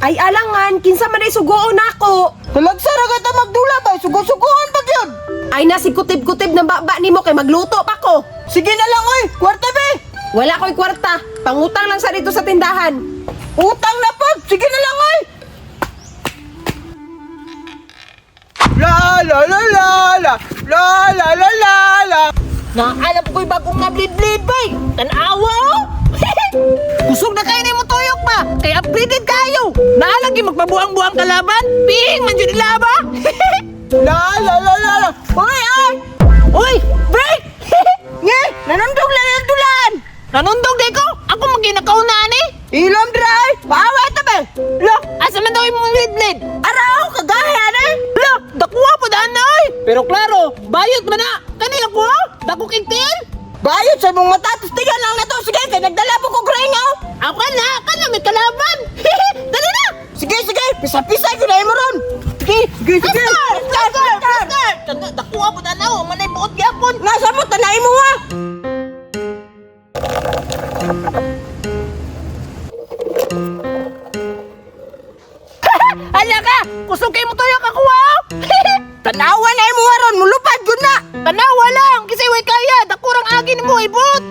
Ay alangan, kinsa man ay sugoon nako. Talagsa ra ka magdula ba? Sugo-sugoon pa gyud. Ay nasi kutib-kutib ng baba nimo kay magluto pa ko. Sige na lang oy, kwarta be. Wala ko'y kwarta. Pangutang lang sa dito sa tindahan. Utang na pod. Sige na lang oy. La la la la la la la la la la. Naalam ko'y bagong nablid-blid bay. Tanawa oh. Kusog na kayo mo tuyok ba? Kay upgraded kayo. Naalagi magpabuang-buang kalaban. Pihing man jud ilaba. La la la la la. Oy ay. Uy, break! Nge, nanundog lang ang dulaan. Nanundog di ko. Ako maginakauna ani. Ilom dry. Paawa ta be. Lo, asa man daw imong blid-blid? Araw kagahe ani. Lo, dakuha po daan na oy. Pero klaro, bayot man na. Kani ako oh. Dako kay tiil. Bayot sa mong mata, tigan lang na to. Sige, kay nagdala po ko gringaw. Ako na, kana may kalaban. Dali na. Sige, sige, pisa-pisa ko na imo ron. Sige, sige, sige. Start, start, start, start. Kana dakuha po daan na oh, manay buot gyapon. Nasa mo tanay mo ha. Hala ka! Kusog kay mo tuyok ako ah! Tanawa na imo ron, mulupad gud na. Tanawa lang! Kasi way kaya! Dakurang agin mo ibot!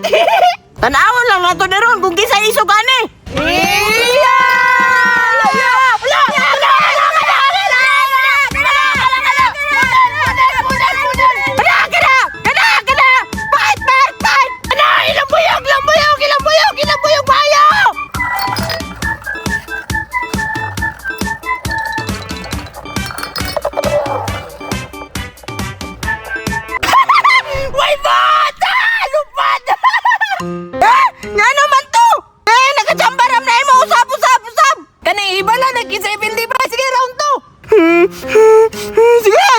Tanawa lang nato na ron kung kinsa isog ani. Iya! Kana, kana, kana, kana. Fight, fight, fight. Ano? Ilang buyog! Ilang buyog! Ilang buyog! Ilang buyog bayo! Way bata! Lupad! Eh, nga naman to. Eh, nagachambaram na imo usab, usab, usab. Kani iba na nagkisa di ba? Sige, round 2! Sige.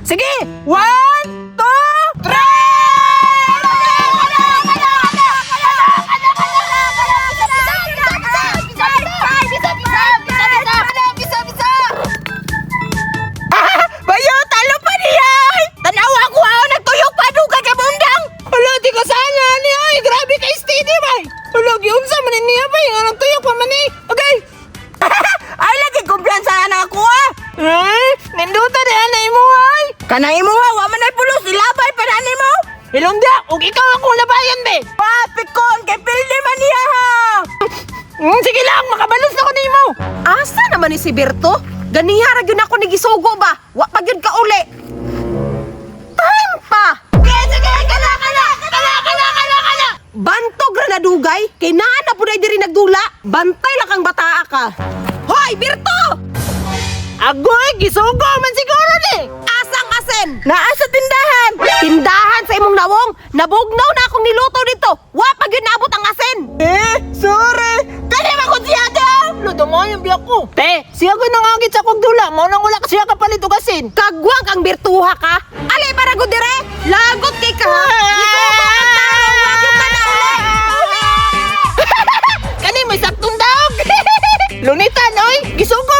Sige! 1, 2, Three! Bayo, talo pa niya! Tanawa ko ako, nagtuyok pa dugay kay bundang! Hala, di ka sana ni ay. Grabe ka steady bay. Hala, giunsa man ni niya bay. Nga tuyok pa man ni. Okay. Ay, lagi kumpiyansa na ako ah! Eh, ninduta di anay mo ay. Kanang imo ha, wa man ay pulos, ilabay pa na nimo! Ilongga, ug ikaw akong labayan be. Papikon, kay pildi man niya ha! Sige lang, makabalos na ko nimo. Asa naman ni si Berto? Ganiha ra gyud ako ni gisugo ba? Wa pa gyud ka uli. Time pa. Sige, sige, kana kana. Kana kana kana kana. Bantog ra na dugay kay naa na pud ay diri nagdula. Bantay lang kang bataa ka. Hoy, Berto! Agoy, gisugo man siguro ni. Asang asin? Naa sa tindahan! Tindahan sa imong nawong. Nabugnaw na akong niluto dito. Wa pa gyud naabot ang asin. Eh, sorry! Kani man ko siya daw! Luto mo yung biyak ko. Te, siya ko nangagit sa kong dula. Mao nang wala ka siya kapalit og asin. Kagwang kang birtuha ka. Ali para gud dire. Lagot kay ka. ha? Gisugo kang tao, wa gyud ka na uli. Kani may saktong daog. Lunitan oy, gisugo.